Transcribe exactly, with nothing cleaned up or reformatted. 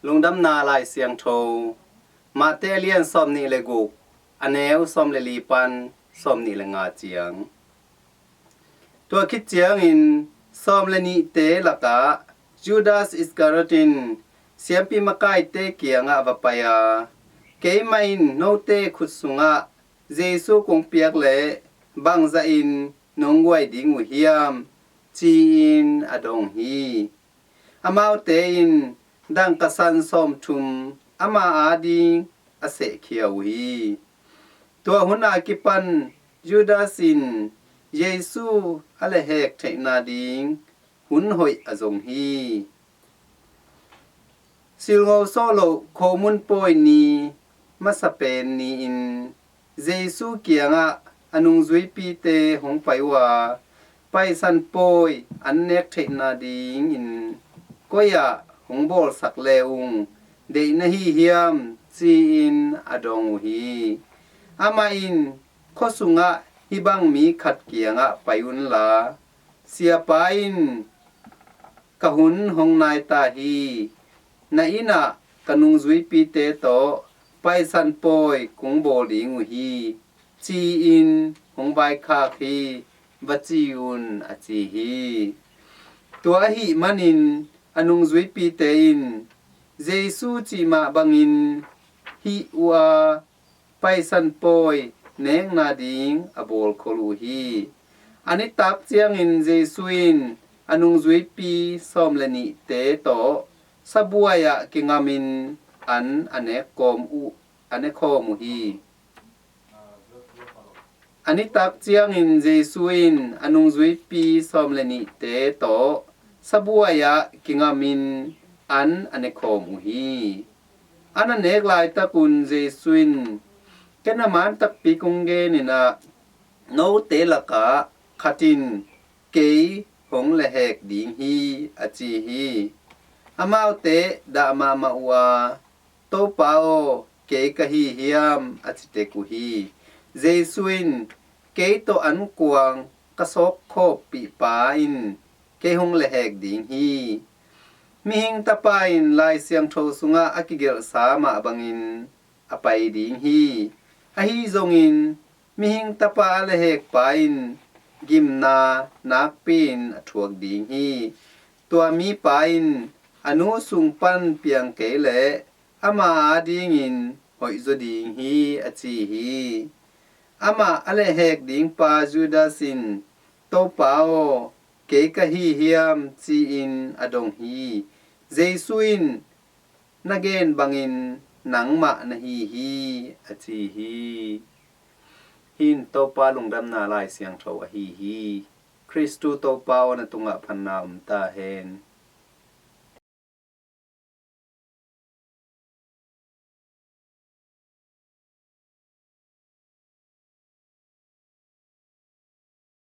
Lungdamna Lai Siangtho, Mate a lian sawm nih le guk, a neu sawm le li pan sawm nih le nga ciang. Tua khit ciangin sawm le nihte lakah Judas Iskariot in siampi makaite kiangah va pai a, "Keimah in note khut sungah Jesu kong piak leh bangzahin nong guai ding uh hiam?" ci-in a dong hi. Amaute in dangka san sawmthum ama ading a sehkhia uh hi. Tua hun a kipan Judas in Jesu a lehhek theihna ding hun hoih a zong hi. Silngo sawh loh khomun pawi ni masa pen ni-in Jesu kiangah a nungzuipite hong pai uh a, Paisan pawi an nek theihna dingin koi-ah hong bawlsak le ung deih na hi hiam? ci-in a dong uh hi. Amah in, "Khua sungah hih bang mi khat kiangah pai unla, 'Siapa in, ka hun hong nai ta hi. Na innah ka nungzuipite tawh Paisan pawi kong bawl ding uh hi,' ci-in hong vaikhak hi, va ci un," a ci hi. Tua ahih manin a nungzuipite in Jesu cih mah bangin hih uh a, Paisan pawi nekna ding a bawlkhol uh hi. A nitak ciangin Jesu in a nungzuipi sawm le nihte tawh sabuai-ah kingamin an a nek kawm uh, a nekhawm uh hi. A nitak ciangin Jesu in a nungzuipi sawm le nihte tawh sabuai-ah kingamin an a nekhawm uh hi. An a nek laitakun Jesu in, "Ken a man takpi kong genin ah, note lakah khat in kei hong lehhek ding hi," a ci hi. Amaute dah mahmah uh a, "Topa aw, kei ka hi hiam?" a ci tek uh hi. Jesu in, "Kei tawh ankuang ka sawkkhawppihpa in kei hong lehhek ding hi. Mihing Tapa in Lai Siangtho sungah a kigelhsa mah bangin a pai ding hi. Ahi zongin Mihing Tapa a lehhekpa in gimna nakpi-in a thuak ding hi. Tua mipa in a nu sung pan piang kei leh ama adingin hoihzaw ding hi," a ci hi. Amah a lehhek dingpa Judas in, "Topa aw, kei ka hi hiam?" ci-in a dong hi. Jesu in, "Na gen bangin nangmah na hi hi," a ci hi. Hih in Topa lungdamna Lai Siangtho ahi hi. Khristu Topa aw, na tungah phatna om ta hen.